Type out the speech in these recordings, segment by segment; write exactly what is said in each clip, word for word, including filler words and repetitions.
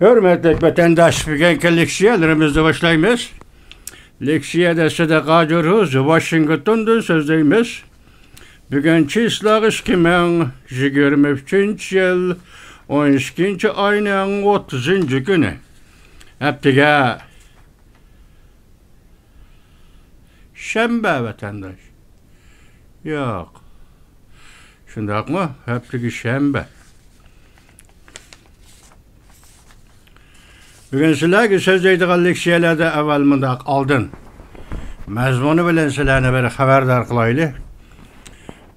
ھۆرمەتلىك ۋەتەنداش، بۈگۈنكى لېكسىيەلىرىمىزنى باشلايمىز. لېكسىيەدە سىدىق ھاجى روز ۋاشىنگتوندىن سۆزلەيمىز. بۈگۈن چىسلاغ ئىككى مىڭ يىگىرمە ئۈچىنچى يىل، ئون ئىككىنچى ئاينىڭ ئوتتۇزىنچى كۈنى. ھەپتىگە شەنبە، ۋەتەنداش. ياق. شۇنداقمۇ؟ ھەپتىگە شەنبە. بۈگۈن سىلەرگە سۆزلەيدىغان لېكسىيەلەردە ئەۋۋەل مۇنداق ئالدىن مەزمۇنى بىلەن سىلەرنى بىر خەۋەردار قىلايلى.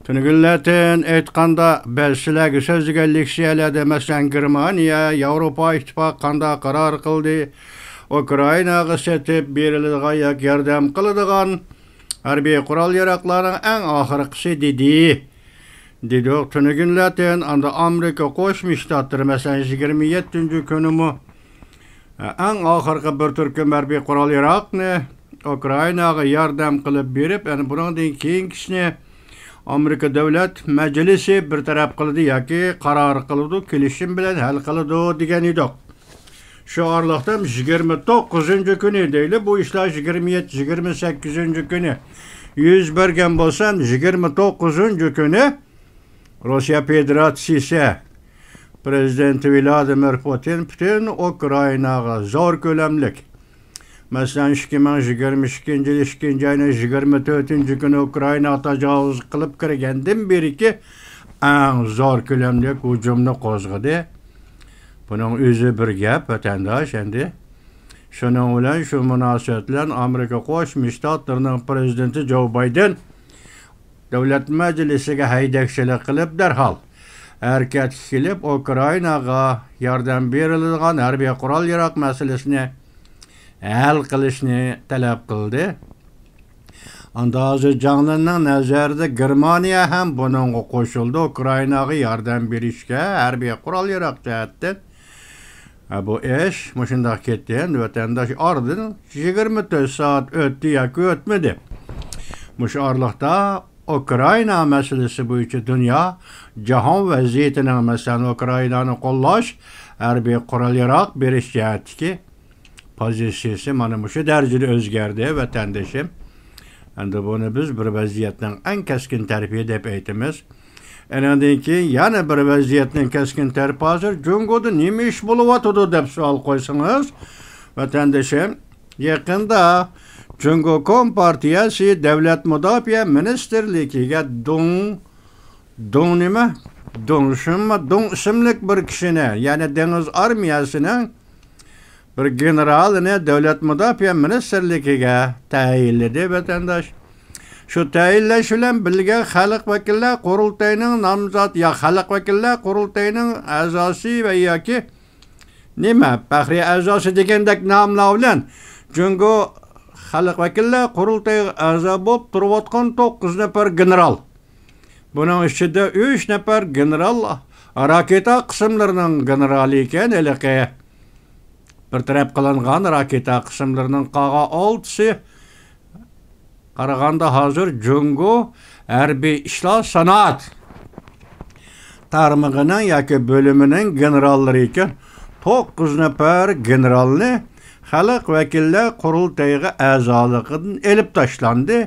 تۈنۈگۈنلەتىن ئېيتقاندا، بىز سىلەرگە سۆزلىگەن لېكسىيەلەردە، مەسىلەن، گېرمانىيە، ياۋروپا ئىتتىپاقى قانداق قارار قىلدى، ئۇكرائىناغا سېتىپ بېرىلىدىغان ياكى ياردەم قىلىدىغان ھەربىي قورال-ياراغلارنىڭ ئەڭ ئاخىرقىسى دېدى. دېدۇق، تۈنۈگۈنلەتىن ئاندا ئامېرىكا قوشما شتاتلىرى، مەسىلەن، يىگىرمە يەتتىنچى كۈنىمۇ ئەڭ ئاخىرقى بىر تۈركۈم ھەربىي قورال-ياراغنى ئۇكرائىناغا ياردەم قىلىپ بېرىپ، يەنە بۇنىڭدىن كېيىنكىسىنى ئامېرىكا دۆلەت مەجلىسى بىر تەرەپ قىلىدۇ ياكى قارار قىلىدۇ، كېلىشىم بىلەن ھەل قىلىدۇ دېگەن ئىدۇق. شۇ ئارىلىقتا يىگىرمە توققۇزىنچى كۈنى دەيلى، بۇ ئىشلار يىگىرمە يەتتە، يىگىرمە سەككىزىنچى كۈنى يۈز بەرگەن بولسا، يىگىرمە توققۇزىنچى كۈنى روسىيە فېدېراتسىيىسى پىرېزىدېنتى ۋلادىمىر پۇتىن پۈتۈن ئۇكرائىناغا زور كۆلەملىك، مەسىلەن، ئىككى مىڭ يىگىرمە ئىككىنچى يىل ئىككىنچى ئاينىڭ يىگىرمە تۆتىنچى كۈنى ئۇكرائىناغا تاجاۋۇز قىلىپ كىرگەندىن بېرىكى ئەڭ زور كۆلەملىك ھۇجۇمنى قوزغىدى. بۇنىڭ ئۆزى بىر گەپ، ۋەتەنداش، ئەمدى. شۇنىڭ بىلەن، شۇ مۇناسىۋەت بىلەن ئامېرىكا قوشما شتاتلىرىنىڭ پىرېزىدېنتى جو بايدېن دۆلەت مەجلىسىگە ھەيدەكچىلىك قىلىپ، دەرھال ھەرىكەتكە كېلىپ، ئۇكرائىناغا ياردەم بېرىلىدىغان ھەربىي قورال-ياراغ مەسىلىسىنى ھەل قىلىشنى تەلەپ قىلدى. ئاندا ھازىر جاڭلىننىڭ نەزەرىدە گېرمانىيە ھەم بۇنىڭغا قوشۇلدى، ئۇكرائىناغا ياردەم بېرىشكە ھەربىي قورال-ياراغ جەھەتتىن. ھە، بۇ ئىش مۇشۇنداق كەتتى. ئەمدى ۋەتەنداش، ئارىدىن يىگىرمە تۆت سائەت ئۆتتى ياكى ئۆتمىدى. مۇشۇ ئارىلىقتا ئۇكرائىنا مەسىلىسى بويىچە دۇنيا جاھان ۋەزىيىتىنىڭ، مەسىلەن، ئۇكرائىنانى قوللاش، ھەربىي قورال-ياراغ بېرىش جەھەتتىكى پوزىتسىيىسى مانا مۇشۇ دەرىجىدە ئۆزگەردى، ۋەتەندىشىم. ئەمدى بۇنى بىز بىر ۋەزىيەتنىڭ ئەڭ كەسكىن تەرىپى دەپ ئېيتىمىز. ئېنىڭدىن كېيىن يەنە بىر ۋەزىيەتنىڭ كەسكىن تەرىپى، ھازىر جۇڭگودا نېمە ئىش بولۇۋاتىدۇ دەپ سوئال قويسىڭىز، ۋەتەندىشىم، يېقىندا جۇڭگو كومپارتىيەسى دۆلەت مۇداپىئە مىنىستىرلىكىگە دۇڭ، دۇڭ نېمە؟ دۇڭ شۇنما، دۇڭ ئىسىملىك بىر كىشىنى، يەنى دېڭىز ئارمىيەسىنىڭ بىر گېنېرالىنى دۆلەت مۇداپىئە مىنىستىرلىكىگە تەيىنلىدى، ۋەتەنداش. شۇ تەيىنلەش بىلەن بىللە، خەلق ۋەكىللەر قۇرۇلتىيىنىڭ نامزات، يا خەلق ۋەكىللەر قۇرۇلتىيىنىڭ ئەزاسى ۋە ياكى نېمە، پەخرىي ئەزاسى دېگەندەك ناملار بىلەن جۇڭگو خەلق ۋەكىللەر قۇرۇلتىيىغا ئەزا بولۇپ تۇرۇۋاتقان توققۇز نەپەر گېنېرال. بۇنىڭ ئىچىدە ئۈچ نەپەر گېنېرال راكېتا قىسىملىرىنىڭ گېنېرالى ئىكەن، ھېلىقى. بىر تەرەپ قىلىنغان راكېتا قىسىملىرىنىڭ قالغان ئالتىسى قارىغاندا، ھازىر جۇڭگو ھەربىي ئىشلار سانائەت تارمىقىنىڭ ياكى بۆلۈمىنىڭ گېنېراللىرى ئىكەن. توققۇز نەپەر گېنېرالنى خەلق ۋەكىللەر قۇرۇلتىيىغا ئەزالىقىدىن ئېلىپ تاشلاندى.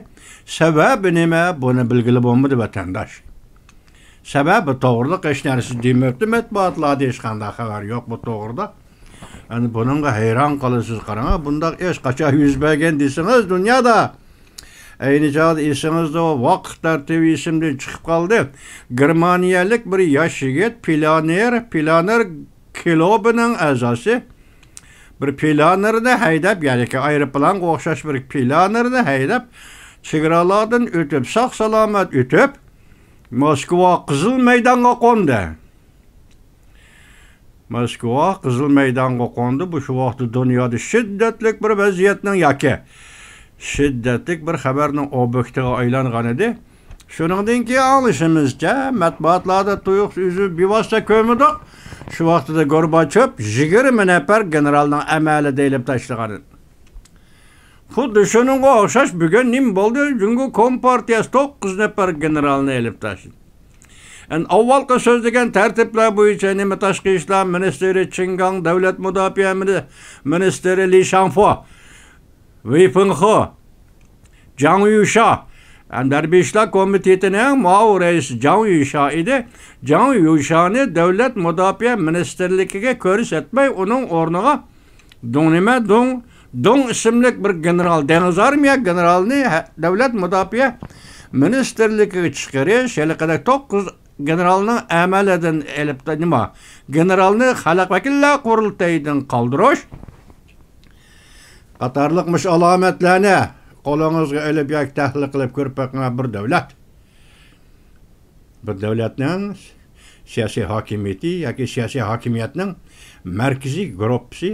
سەۋەبى نېمە؟ بۇنى بىلگىلى بولمىدى، ۋەتەنداش. سەۋەبى توغرىلىق ھېچ نەرسە دېمەپتۇ، مەتبۇئاتلاردا ھېچقانداق خەۋەر يوق بۇ توغرىدا. ئەنە بۇنىڭغا ھەيران قالىسىز. قاراڭ، بۇنداق ئىش قاچان يۈز بەرگەن دېسىڭىز دۇنيادا. ئەينى چاغدا ئېسىڭىزدە ۋاقىت تەرتىپى ئېسىمدىن چىقىپ قالدى. گېرمانىيەلىك بىر ياش يىگىت، پىلانېر، پىلانېر كلۇبىنىڭ ئەزاسى، بىر پىلانېرنى ھەيدەپ، يەنىكى ئايروپىلانغا ئوخشاش بىر پىلانېرنى ھەيدەپ، چېگرالاردىن ئۆتۈپ، ساق-سالامەت ئۆتۈپ، موسكۋا قىزىل مەيدانغا قوندى. موسكۋا قىزىل مەيدانغا قوندى. بۇ شۇ ۋاقىتتا دۇنيادا شىددەتلىك بىر ۋەزىيەتنىڭ ياكى شىددەتلىك بىر خەۋەرنىڭ ئوبيېكتىغا ئايلانغان ئىدى. شۇنىڭدىن كېيىن ئاڭلىشىمىزچە، مەتبۇئاتلاردا تۇيۇقسىز ئۆزى بىۋاسىتە كۆرمىدۇق. شۇ ۋاقتىدا گورباچوف يىگىرمە نەپەر گېنېرالنىڭ ئەمەلىدە ئېلىپ تاشلىغان ئىدى. خۇددى شۇنىڭغا ئوخشاش بۈگۈن نېمە بولدى؟ جۇڭگو كومپارتىيەسى توققۇز نەپەر گېنېرالنى ئېلىپ تاشلىدى. ئەن ئاۋۋالقى سۆزلىگەن تەرتىپلەر بويىچە نېمە تاشقى ئىشلار مىنىستىرى چېن گاڭ، دۆلەت مۇداپىئە مىنى-، مىنىستىرى لى شاڭفو، ۋېي فېڭخې، جاڭ يۈشيا، ئەن ھەربىي ئىشلار كومىتېتىنىڭ مۇئاۋىن رەئىسى جاڭ يۈشيا ئىدى. جاڭ يۈشيانى دۆلەت مۇداپىئە مىنىستىرلىكىگە كۆرسەتمەي، ئۇنىڭ ئورنىغا دۇڭ نېمە، دۇڭ، دۇڭ ئىسىملىك بىر گېنېرال، دېڭىز ئارمىيە گېنېرالىنى ھە-، دۆلەت مۇداپىئە مىنىستىرلىكىگە چىقىرىش، ھېلىقىدەك توققۇز گېنېرالنىڭ ئەمەلىدىن ئېلىپ، نېمە، گېنېرالنى خەلق ۋەكىللەر قۇرۇلتىيىدىن قالدۇرۇش قاتارلىق مۇشۇ ئالامەتلەرنى قولىڭىزغا ئېلىپ ياكى تەھلىل قىلىپ كۆرۈپ بېقىڭلار، بىر دۆلەت، بىر دۆلەتنىڭ سىياسىي ھاكىمىيىتى ياكى سىياسىي ھاكىمىيەتنىڭ مەركىزىي گۇرۇپپىسى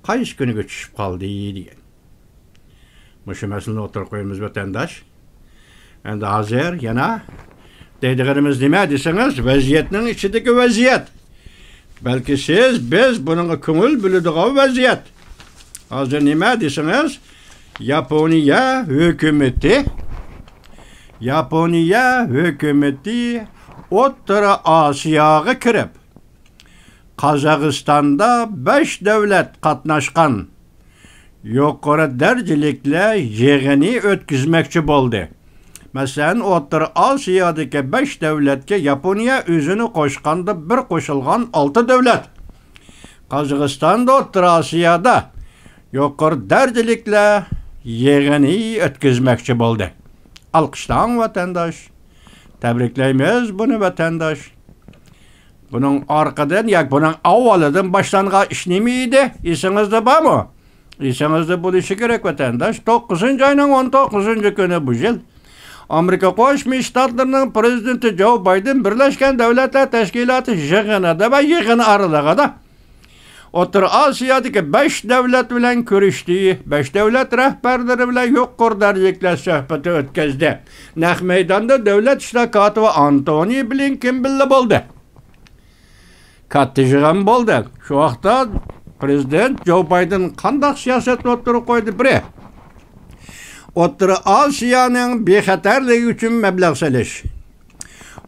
قايسى كۈنىگە چۈشۈپ قالدى دېگەن. مۇشۇ مەسىلىنى ئوتتۇرىغا قويىمىز، ۋەتەنداش. ئەمدى ھازىر يەنە دەيدىغىنىمىز نېمە دېسىڭىز، ۋەزىيەتنىڭ ئىچىدىكى ۋەزىيەت. بەلكى سىز، بىز بۇنىڭغا كۆڭۈل بۆلىدىغان ۋەزىيەت. ھازىر نېمە دېسىڭىز، ياپونىيە ھۆكۈمىتى، ياپونىيە ھۆكۈمىتى ئوتتۇرا ئاسىياغا كىرىپ، قازاقىستاندا بەش دۆلەت قاتناشقان يۇقىرى دەرىجىلىكلەر يىغىنى ئۆتكۈزمەكچى بولدى. مەسىلەن، ئوتتۇرا ئاسىيادىكى بەش دۆلەتكە ياپونىيە ئۆزىنى قوشقاندا بىر قوشۇلغان ئالتە دۆلەت. قازاقىستاندا ئوتتۇرا ئاسىيادا يۇقىرى دەرىجىلىكلەر يىغىنى ئۆتكۈزمەكچى بولدى. ئالقىشلاڭ، ۋەتەنداش. تەبرىكلەيمىز بۇنى، ۋەتەنداش. بۇنىڭ ئارقىدىن ياكى بۇنىڭ ئاۋۋالىدىن باشلانغان ئىش نېمە ئىدى؟ ئېسىڭىزدە بارمۇ؟ ئېسىڭىزدە بولۇشى كېرەك، ۋەتەنداش. توققۇزىنچى ئاينىڭ ئون توققۇزىنچى كۈنى بۇ يىل ئامېرىكا قوشما شتاتلىرىنىڭ پرېزىدېنتى جو بايدېن بىرلەشكەن دۆلەتلەر تەشكىلاتى يىغىنىدا ۋە يىغىن ئارىلىقىدا ئوتتۇرا ئاسىيادىكى بەش دۆلەت بىلەن كۆرۈشتى. بەش دۆلەت رەھبەرلىرى بىلەن يۇقىرى دەرىجىلىكلەر سۆھبىتى ئۆتكۈزدى. نەق مەيداندا دۆلەت ئىشلار كاتىپى ئانتونى بلىنكېن بىللە بولدى. كاتتا يىغىن بولدى. شۇ ۋاقىتتا پرېزىدېنت جو بايدېن قانداق سىياسەتنى ئوتتۇرىغا قويدى؟ بىرى، ئوتتۇرا ئاسىيانىڭ بىخەتەرلىكى ئۈچۈن مەبلەغ سېلىش.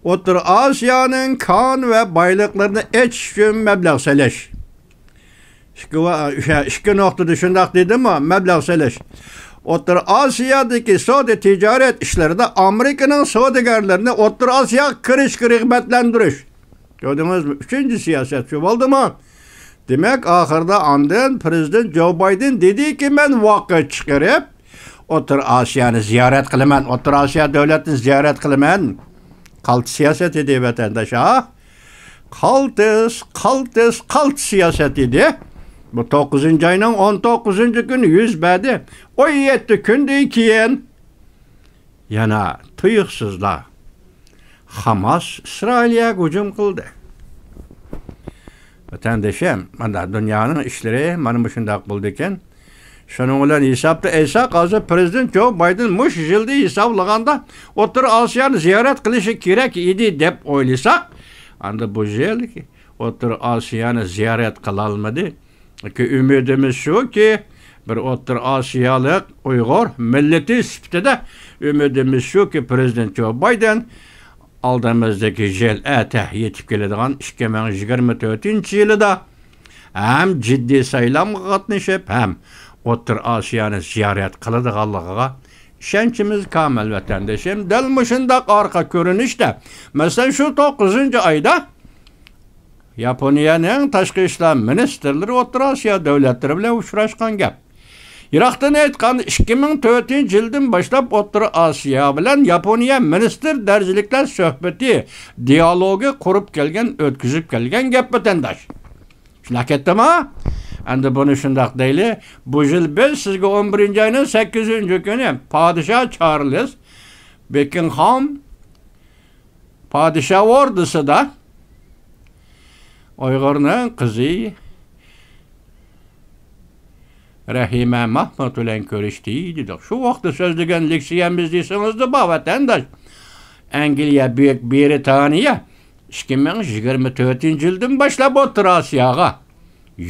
ئوتتۇرا ئاسىيانىڭ كان ۋە بايلىقلىرىنى ئېچىش ئۈچۈن مەبلەغ سېلىش. ئىككى ۋە-، ئىككى نۇقتىدا شۇنداق دېدىممۇ، مەبلەغ سېلىش. ئوتتۇرا ئاسىيادىكى سودا تىجارەت ئىشلىرىدا ئامېرىكىنىڭ سودىگەرلىرىنى ئوتتۇرا ئاسىياغا كىرىشكە رىغبەتلەندۈرۈش. كۆردىڭىزمۇ؟ ئۈچىنچى سىياسەت شۇ بولدىمۇ؟ دېمەك، ئاخىرىدا ئاندىن پرېزىدېنت جو بايدېن دېدىكى، مەن ۋاقىت چىقىرىپ، ئوتتۇرا ئاسىيانى زىيارەت قىلىمەن، ئوتتۇرا ئاسىيا دۆلەتنى زىيارەت قىلىمەن. قالتىس سىياسەت ئىدى، ۋەتەنداش، ھا؟ قالتىس، قالتىس، قالتىس سىياسەت ئىدى. بۇ توققۇزىنچى ئاينىڭ ئون توققۇزىنچى كۈنى يۈز بەردى. ئون يەتتە كۈندىن كېيىن يەنە تۇيۇقسىزلا خاماس ئىسرائىلىيەگە ھۇجۇم قىلدى. ۋەتەندىشىم، مانا دۇنيانىڭ ئىشلىرى مانا مۇشۇنداق بولىدىكەن. شۇنىڭ بىلەن ھېسابتا ئېيتساق، ھازىر پرېزىدېنت جو بايدېن مۇشۇ يىلدا ھېسابلىغاندا ئوتتۇرا ئاسىيانى زىيارەت قىلىشى كېرەك ئىدى دەپ ئويلىساق، ئەمدى بۇ يىل ئوتتۇرا ئاسىيانى زىيارەت قىلالمىدى. ئۈمىدىمىز شۇكى، بىر ئوتتۇرا ئاسىيالىق ئۇيغۇر مىللىتى سۈپىتىدە ئۈمىدىمىز شۇكى، پرېزىدېنت جو بايدېن ئالدىمىزدىكى يىل، ئەتە يېتىپ كېلىدىغان ئىككى مىڭ يىگىرمە تۆتىنچى يىلىدا ھەم جىددىي سايلامغا قاتنىشىپ، ھەم ئوتتۇرا ئاسىيانى زىيارەت قىلىدىغانلىقىغا ئىشەنچىمىز كامىل، ۋەتەندىشىم. دەل مۇشۇنداق ئارقا كۆرۈنۈشتە، مەسىلەن، شۇ توققۇزىنچى ئايدا ياپونىيەنىڭ تاشقى ئىشلار مىنىستىرلىرى ئوتتۇرا ئاسىيا دۆلەتلىرى بىلەن ئۇچراشقان گەپ. يىراقتىن ئېيتقاندا، ئىككى مىڭ تۆتىنچى يىلدىن باشلاپ ئوتتۇرا ئاسىيا بىلەن ياپونىيە مىنىستىر دەرىجىلىكلەر سۆھبىتى، دىئالوگى قۇرۇپ كەلگەن، ئۆتكۈزۈپ كەلگەن گەپ، ۋەتەنداش. شۇنداق كەتتىما؟ ئەمدى بۇنى شۇنداق دەيلى. بۇ يىل بىز سىزگە ئون بىرىنچى ئاينىڭ سەككىزىنچى كۈنى پادىشاھ چارلىز بېكىنغھام پادىشاھ ئوردىسىدا ئۇيغۇرنىڭ قىزى رەھىمە مەھمۇت بىلەن كۆرۈشتى دېدۇق. شۇ ۋاقىتتا سۆزلىگەن لېكسىيەمىز دېسىڭىزدە بار، ۋەتەنداش. ئەنگلىيە، بۈيۈك برىتانىيە ئىككى مىڭ يىگىرمە تۆتىنچى يىلدىن باشلاپ ئوتتۇرا ئاسىياغا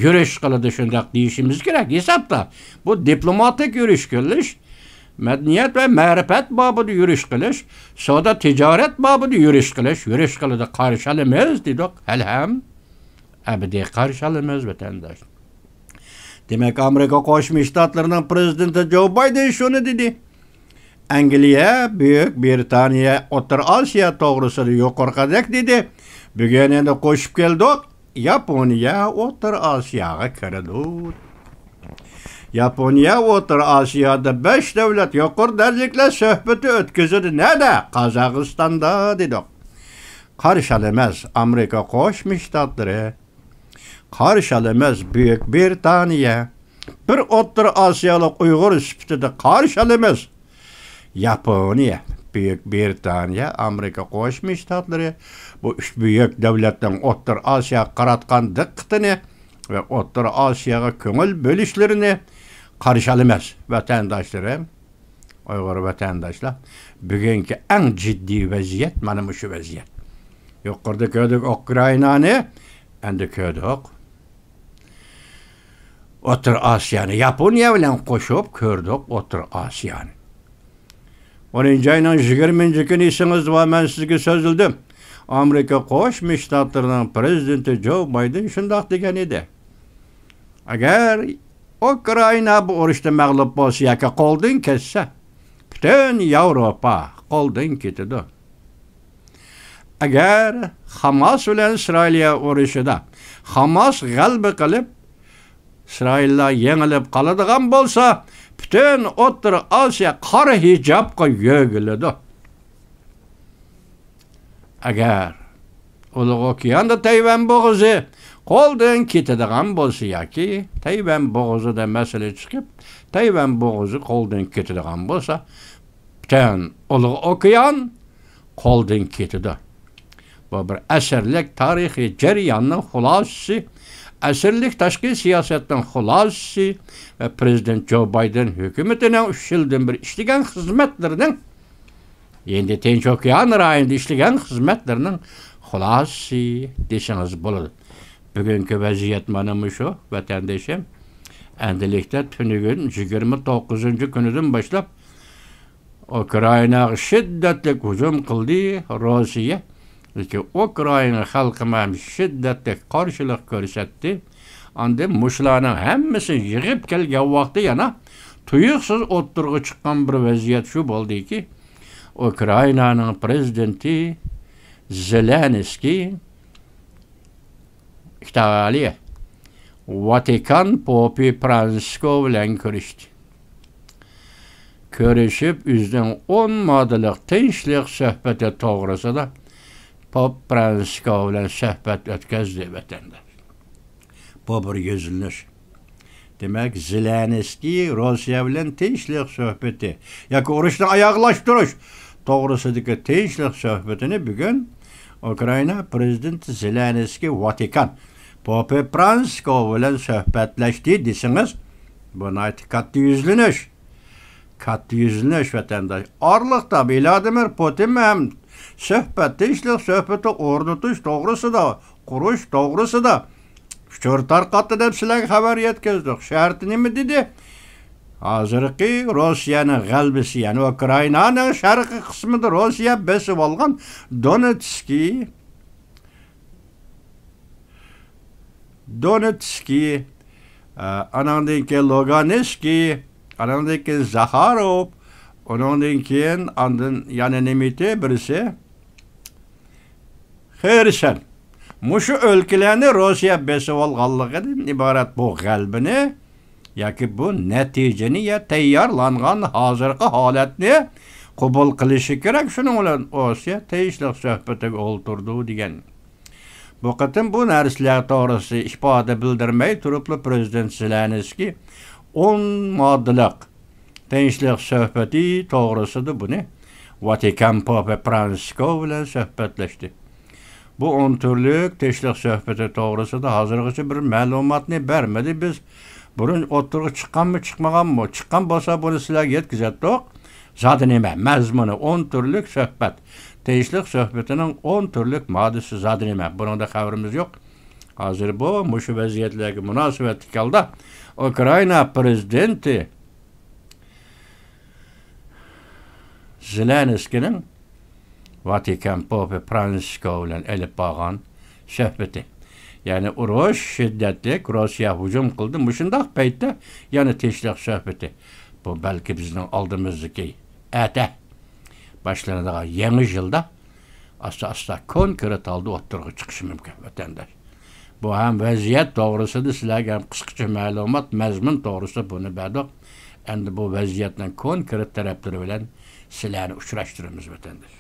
يۈرۈش قىلىدۇ، شۇنداق دېيىشىمىز كېرەك ھېسابتا. بۇ دىپلوماتىك يۈرۈش قىلىش، مەدەنىيەت ۋە مەرىپەت بابىدا يۈرۈش قىلىش، سودا تىجارەت بابىدا يۈرۈش قىلىش، يۈرۈش قىلىدۇ، قارشى ئالىمىز دېدۇق، ھېلىھەم ئەبەدىي قارشى ئالىمىز، ۋەتەنداش. دېمەك، ئامېرىكا قوشما شتاتلىرىنىڭ پرېزىدېنتى جو بايدېن شۇنى دېدى. ئەنگلىيە، بۈيۈك بىرىتانىيە ئوتتۇرا ئاسىيا توغرىسىدا يۇقىرىقىدەك دېدى. بۈگۈن ئەمدى قوشۇپ كەلدۇق. ياپونىيە ئوتتۇرا ئاسىياغا كىرىدۇ. ياپونىيە ئوتتۇرا ئاسىيادا بەش دۆلەت يۇقىرى دەرىجىلىكلەر سۆھبىتى ئۆتكۈزىدۇ. نەدە؟ قازاقىستاندا دېدۇق. قارشى ئالىمىز ئامېرىكا قوشما شتاتلىرى. قارشى ئالىمىز بۈيۈك بىرىتانىيە. بىر ئوتتۇرا ئاسىيالىق ئۇيغۇر سۈپىتىدە قارشى ئالىمىز ياپونىيە، بۈيۈك بىرىتانىيە، ئامېرىكا قوشما شتاتلىرى بۇ ئۈچ بۈيۈك دۆلەتنىڭ ئوتتۇرا ئاسىياغا قاراتقان دىققىتىنى ۋە ئوتتۇرا ئاسىياغا كۆڭۈل بۆلۈشلىرىنى قارشى ئالىمىز، ۋەتەنداشلىرىم، ئۇيغۇر ۋەتەنداشلار. بۈگۈنكى ئەڭ جىددىي ۋەزىيەت مانا مۇشۇ ۋەزىيەت. يۇقىرىدا كۆردۇق ئۇكرائىنانى، ئەمدى كۆردۇق ئوتتۇرا ئاسىيانى، ياپونىيە بىلەن قوشۇپ كۆردۇق ئوتتۇرا ئاسىيانى. ئونىنچى ئاينىڭ يىگىرمىنچى كۈنى ئېسىڭىزدە بار، مەن سىزگە سۆزلىدىم. ئامېرىكا قوشما شتاتلىرىنىڭ پرېزىدېنتى جو بايدېن شۇنداق دېگەن ئىدى. ئەگەر ئۇكرائىنا بۇ ئۇرۇشتا مەغلۇپ بولسا ياكى قولدىن كەتسە، پۈتۈن ياۋروپا قولدىن كېتىدۇ. ئەگەر خاماس بىلەن ئىسرائىلىيە ئۇرۇشىدا خاماس غەلىبە قىلىپ، ئىسرائىللار يېڭىلىپ قالىدىغان بولسا، پۈتۈن ئوتتۇرا ئاسىيا قارا ھىجابقا يۆگىلىدۇ. ئەگەر ئۇلۇغ ئوكياندا تەيۋەن بوغۇزى قولدىن كېتىدىغان بولسا ياكى تەيۋەن بوغۇزىدا مەسىلە چىقىپ، تەيۋەن بوغۇزى قولدىن كېتىدىغان بولسا، پۈتۈن ئۇلۇغ ئوكيان قولدىن كېتىدۇ. بۇ بىر ئەسىرلىك تارىخىي جەرياننىڭ خۇلاسىسى، ئەسىرلىك تاشقى سىياسەتنىڭ خۇلاسىسى ۋە پرېزىدېنت جو بايدېن ھۆكۈمىتىنىڭ ئۈچ يىلدىن بېرى ئىشلىگەن خىزمەتلىرىنىڭ، ھىندى تىنچ ئوكيان رايونىدا ئىشلىگەن خىزمەتلىرىنىڭ خۇلاسىسى دېسىڭىز بولىدۇ. بۈگۈنكى ۋەزىيەت مانا مۇشۇ، ۋەتەندىشىم. ئەمدىلىكتە تۈنۈگۈن يىگىرمە توققۇزىنچى كۈنىدىن باشلاپ ئۇكرائىناغا شىددەتلىك ھۇجۇم قىلدى روسىيە. لېكىن ئۇكرائىنا خەلقىمۇ ھەم شىددەتلىك قارشىلىق كۆرسەتتى. ئاندىن مۇشۇلارنىڭ ھەممىسىنى يىغىپ كەلگەن ۋاقتى يەنە تۇيۇقسىز ئوتتۇرىغا چىققان بىر ۋەزىيەت شۇ بولدىكى، ئۇكرائىنانىڭ پرېزىدېنتى زېلېنسكىي ئىتالىيە ۋاتىكان پوپى فرانسىسكو بىلەن كۆرۈشتى. كۆرۈشۈپ، ئۆزىنىڭ ئون ماددىلىق تىنچلىق سۆھبىتى توغرىسىدا پوپ فرانسىسكو بىلەن سۆھبەت ئۆتكۈزدى، ۋەتەنداش. بۇ بىر يۈزلىنىش. دېمەك، زېلېنسكىي روسىيە بىلەن تىنچلىق سۆھبىتى ياكى ئۇرۇشنى ئاياغلاشتۇرۇش توغرىسىدىكى تىنچلىق سۆھبىتىنى بۈگۈن ئۇكرائىنا پرېزىدېنتى زېلېنسكىي ۋاتىكان پوپى فرانسىسكو بىلەن سۆھبەتلەشتى دېسىڭىز، بۇ ناھايىتى كاتتا يۈزلىنىش. كاتتا يۈزلىنىش، ۋەتەنداش. ئارىلىقتا ۋلادىمىر پۇتىن ھەم سۆھبەت، تىنچلىق سۆھبىتى ئورنىتىش توغرىسىدا، قۇرۇش توغرىسىدا ئۇچۇر تارقاتتى دەپ سىلەرگە خەۋەر يەتكۈزدۇق. شەرتى نېمە دېدى؟ ھازىرقى روسىيەنىڭ غەلىبىسى، يەنى ئۇكرائىنانىڭ شەرقىي قىسمىدا روسىيە بېسىۋالغان دونېتسكىي، دونېتسكىي، ئە، ئاناندىن كېيىن لۇگانسكىي، ئاناندىن كېيىن زاخاروف، ئۇنىڭدىن كېيىن ئاندىن يەنە نېمىتى بىرسى؟ خېرسون. مۇشۇ ئۆلكىلەرنى روسىيە بېسىۋالغانلىقىدىن ئىبارەت بۇ غەلىبىنى ياكى بۇ نەتىجىنى يا تەييارلانغان ھازىرقى ھالەتنى قوبۇل قىلىشى كېرەك. شۇنىڭ بىلەن روسىيە تىنچلىق سۆھبىتىگە ئولتۇرىدۇ دېگەن. بۇ قېتىم بۇ نەرسىلەر توغرىسىدا ئىپادە بىلدۈرمەي تۇرۇپلا پرېزىدېنت زېلېنسكىي ئون ماددىلىق تىنچلىق سۆھبىتى توغرىسىدا بۇنى ۋاتىكان پوپى فرانسىسكو بىلەن سۆھبەتلەشتى. بۇ ئون تۈرلۈك تىنچلىق سۆھبىتى توغرىسىدا ھازىرغىچە بىر مەلۇماتنى بەرمىدى. بىز بۇرۇن ئوتتۇرىغا چىققانمۇ، چىقمىغانمۇ؟ چىققان بولسا بۇنى سىلەرگە يەتكۈزەتتۇق. زادى نېمە؟ مەزمۇنى ئون تۈرلۈك سۆھبەت. تىنچلىق سۆھبىتىنىڭ ئون تۈرلۈك ماددىسى زادى نېمە؟ بۇنىڭدا خەۋىرىمىز يوق. ھازىر بۇ مۇشۇ ۋەزىيەتلەرگە مۇناسىۋەتلىك ھالدا ئۇكرائىنا پرېزىدېنتى زېلېنسكىينىڭ ۋاتىكان پوپى فرانسىسكو بىلەن ئېلىپ بارغان سۆھبىتى. يەنى ئۇرۇش شىددەتلىك، روسىيە ھۇجۇم قىلدى. مۇشۇنداق پەيتتە يەنە تىنچلىق سۆھبىتى. بۇ بەلكى بىزنىڭ ئالدىمىزدىكى ئەتە باشلىنىدىغان يېڭى يىلدا ئاستا-ئاستا كونكرېت ھالدا ئوتتۇرىغا چىقىشى مۇمكىن، ۋەتەنداش. بۇ ھەم ۋەزىيەت توغرىسىدا سىلەرگە ھەم قىسقىچە مەلۇمات، مەزمۇن توغرىسىدا بۇنى بەردۇق. ئەمدى بۇ ۋەزىيەتنىڭ كونكرېت تەرەپلىرى بىلەن سىلەرنى ئۇچراشتۇرىمىز، ۋەتەنداش.